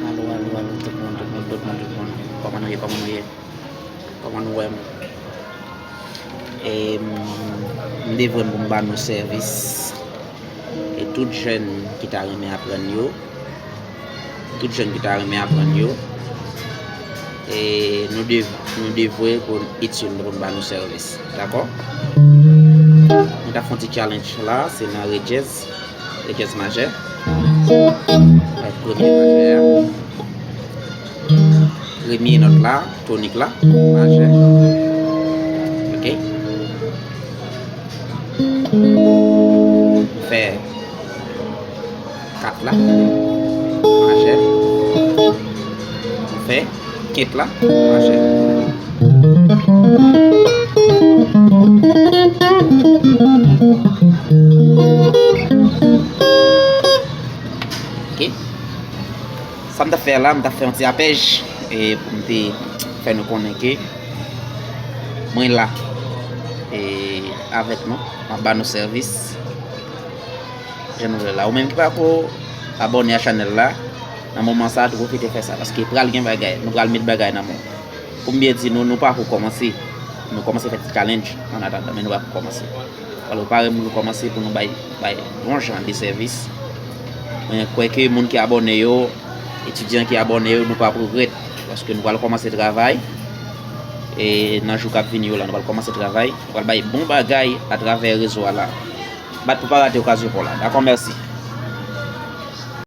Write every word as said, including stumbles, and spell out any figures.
Alo, alo, alo, tout moun, tout moun, tout moun, tout moun. Kòman nou ye, kòman nou ye? Kòman nou wè m? E, m, m devwe m pou m ba nou sèvis. E tout jèn ki ta renmen aprann yo, tout jèn ki ta renmen aprann yo, e nou dev-, nou devwe pou n itil nou, pou n ba nou sèvis. Dakò? Nou ta fè yon ti challenge la, se nan re djèz, re djèz majè. Premye majè a. Premye nòt la, tonik la, majè. Ok. Fè kat la, majè. Fè kèt la, majè. Ok. Sa m t ap fè a la, m t ap fè yon ti apèj, e pou m te fè nou konnen ke mwen la, e avèk nou, m ap ba nou sèvis. Jan nou wè la, ou menm ki pako abòne a chanèl la, nan moman sa a, tou pwofite fè sa, paske pral gen bagay, nou pral met bagay nan men w. Pou m byen di nou, nou pako kòmanse. Nou kòmanse fè ti challenge, an atandan, men nou pako kòmanse. Alò, pare pou nou kòmanse pou nou bay, bay bon jan de sèvis. Mwen kwè ke moun ki abòne yo, etidyan ki abòne yo, nou p ap regrèt. Paske nou pral kòmanse travay. E nan jou k ap vini yo la, nou pral kòmanse travay. Nou pral bay bon bagay atravè rezo a la. Bat pou pa rate okazyon pa w la. Dakò, mèsi.